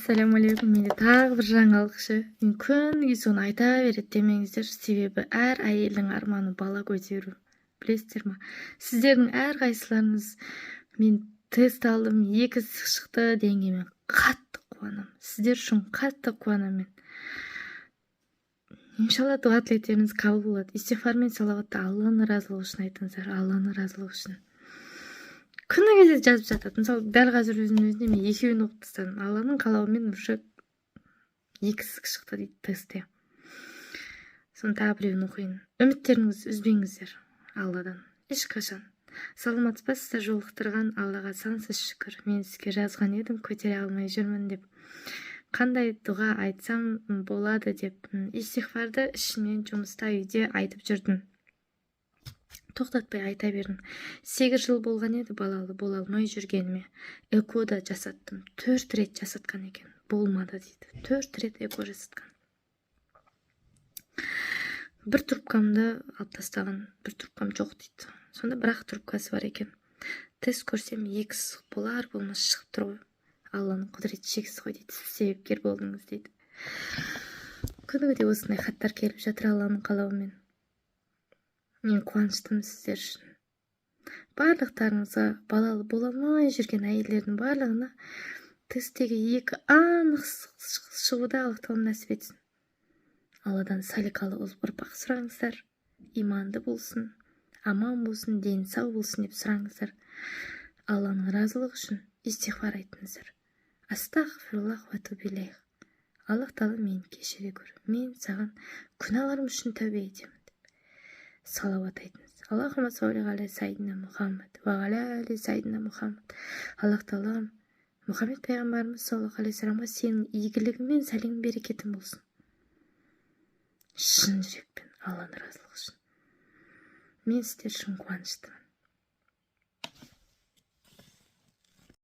Ассалаумағалейкум! Менде тағы бір жаңалық ше. Мен күніге соны айта береді демеңіздер, себебі әр әйелдің арманы бала көтеру, білесіздер ма? Сіздердің әрқайсыларыңыз «мен тест алдым, екі шықты» дегенге мен қатты қуанамын, сіздер үшін қатты қуанамын мен. Иншалла, дұға тілектеріңіз қабыл болады. Истиғфар мен салауатты Алланың разылығы үшін айтыңыздар, Алланың разылығы үшін. Күніге жазып жатады. Мысалы, дәл қазір өзімнің өзіне мен екеуін оқып тастадым. Алланың қалауымен уже екі шықты дейді тестте. Соны тағы біреуін оқиын. Үміттеріңізді үзбеңіздер Алладан ешқашан. Саламатсыз ба? Сізді жолықтырған Аллаға сансыз шүкір. Мен сізге жазған едім, көтере алмай жүрмін деп, қандай дұға айтсам болады деп. Истиғфарды ішімнен жұмыста, үйде айтып жүрдім, тоқтатпай айта бердім. 8 жыл болған еді балалы бола алмай жүргеніме. ЭКО да жасаттым, төрт рет жасатқан екен, болмады дейді. Төрт рет ЭКО жасатқан. Бір трубкамды алып тастаған, бір трубкам жоқ дейді. Сонда бір ақ трубкасы бар екен. Тест көрсем, екі болар болмас шығып тұр ғой. Алланың құдіреті шексіз ғой дейді. Сіз себепкер болдыңыз дейді. Күніге осындай хаттар келіп жатыр. Алланың қалауымен мен қуаныштымын сіздер үшін. Барлықтарыңызға, балалы бола алмай жүрген әйелдердің барлығына тесттегі екі анық шығуды Аллах Тағала нәсіп етсін. Алладан салиқалы ұрпақ сұраңыздар, иманды болсын, аман болсын, дені сау болсын деп сұраңыздар. Алланың разылығы үшін истиғфар айтыңыздар: астағфируллах уа. Аллах Тағала, мені кешіре көр, мен саған күнәларым үшін тәубе етемін деп салауат айтыңыз. Аллахумма салли аля сайдина Мұхаммад уа аля али сайдина Мұхаммад. Аллах Тағалам, Мұхаммед пайғамбарымыз саллаллаху алейхи вассаламға сенің игілігің мен сәлем, берекетің болсын. Шын жүрекпен, Алланың разылығы үшін мен сіздер үшін қуаныштымын.